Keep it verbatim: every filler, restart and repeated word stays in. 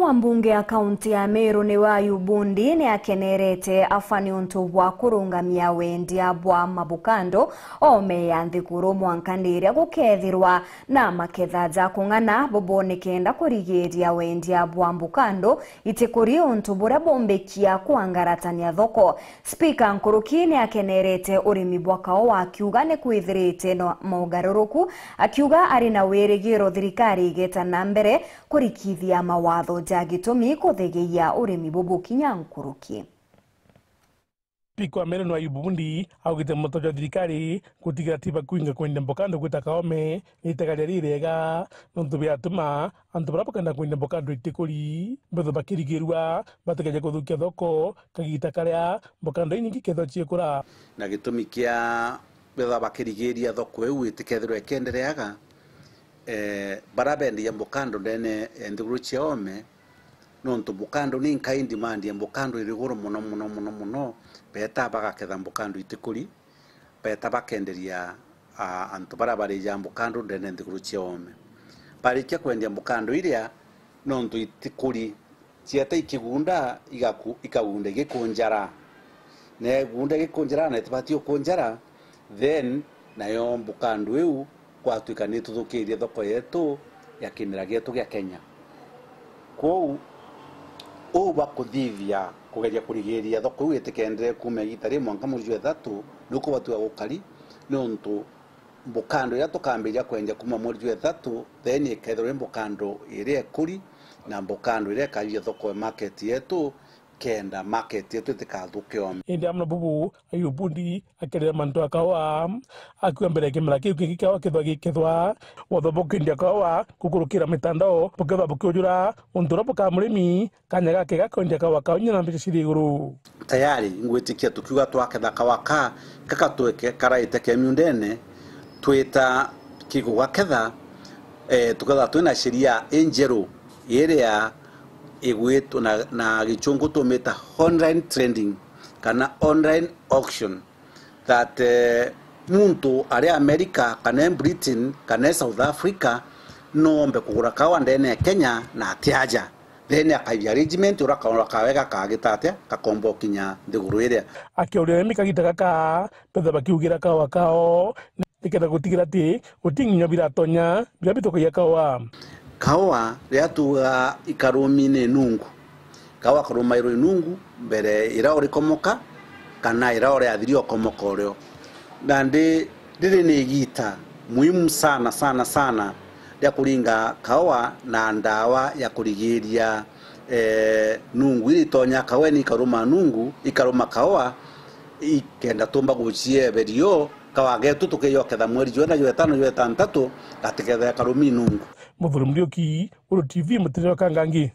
Wa mbunge ya kaunti ya Meru niwe Ayubu Ndi niakenerete aba niuntu bwa kurungamia wendia bwa mabukando ome ya nthiguru mwanka niria gukethirwa na maketha ja kung'ana bobo nikenda kurigiria wendia bwa mbukando itikuri untu buria bumbikia kwangaratania thoko. Spika Nkuruki niakenerete urimi bwa kaoa akiuga nikwithirite na mogaruruku, akiuga ari na wirigiro thirikari igeta na mbere kurikithia mawatho ja gitumi kuthegeia urimi bubu kinya nkuruki. Spika wa Meru ni Ayubu Ndi augite muto jwa thirikari gutigira ti bakwinga kwendia mbokando gwita kaome ni itagaria ririega, nontu biatuma antu baria bakenda kwendia mbokando itikuri mbetho bakirigirua bategeje kuthukia thoko kagita karia mbokando inyingi kethwa ciikura. Na gitumi kia bethwa bakirigiria thoko iu itikethirwa ikiendereaga, eh, baria bendagia mbokando ndene ya nthiguru cia oome, nontu mbokando ni nkai demand ya mbokando iri iguru mono, mono, mono, mono, beeta bagaketha mbokando itikuri, beeta bakenderia, a, antu baria barijaa mbokando ndene nthiguru cia oome. Barikia kwendia mbokando iria, nontu itikuri, cieta ikigunda, igaku-, ikagunda igikunjara. Na igunda igikunjara, na itibati ukunjara, then nayo mbokando iu gwatuika ni ituthukiirie thoko yetu ya kimera gietu gia Kenya. Kwou, uu bwa kuthithia kugeria kurigiria thoko iu itikendere kuuma igita rii mwanka mweri jwa ithatu, niku batiga gukari, niuntu mbokando iria tukambiria kwendia kuuma mweri jwa ithatu, then ikethirwa i mbokando iria ikuri, na mbokando iria ikathithia thoko ya market yetu, kenda market yetu itikathuke oome. Indi amwe na bubu, Ayubu Ndi akerira mantu ya kaoa, akiuga mbere ya kimera kiu kingi kaoa kethwa gikethwa, watho bukwendia kaoa gukurukira mitandao bukethwa bukiujura untu uria bukaa murimi kanya gake ga kwendia kaoa kao inya na mbeca ciri iguru. Tayari ngwitikia tukiuga twaketha kaoa ka, gaka tweke karaite ke miundene, twita kigugaketha, eh, tukethwa twina sheria injeru iria igwitwa na, na gichungu tumita online trading kana online auction, that, eh, muntu ari America kana e Britain kana e South Africa noombe kugura kaoa ndene ya Kenya na atiaja, then akaithia arrangement uria kaoa kawe gakagita atia gakomba ukinya nthiguru iria. Akiuria arimi kagita gaka betha bakiugira kaoa kao nikenda gutigira ati guti nginya biratonya biria bithukagia kaoa. Kaoa riria tuuga ikarumi ni nungu, kaoa karumairwa inungu mbere iria urikomoka kana iria uriathiria ukomoka urio. Nandi riri ni igita muhimu sana, sana, sana ria kuringa kaoa na ndawa ya kurigiria, eh, nungu iria itonya kaweni ikaruma nungu, ikaruma kaoa, ikenda tumba gucieberio kaoa getu tukeyoketha mweri jwena, jwetano, jwetantatu, gatikethira karumi nungu. Muthuri Muriuki, Uru T V, Mutiriro Kangangi.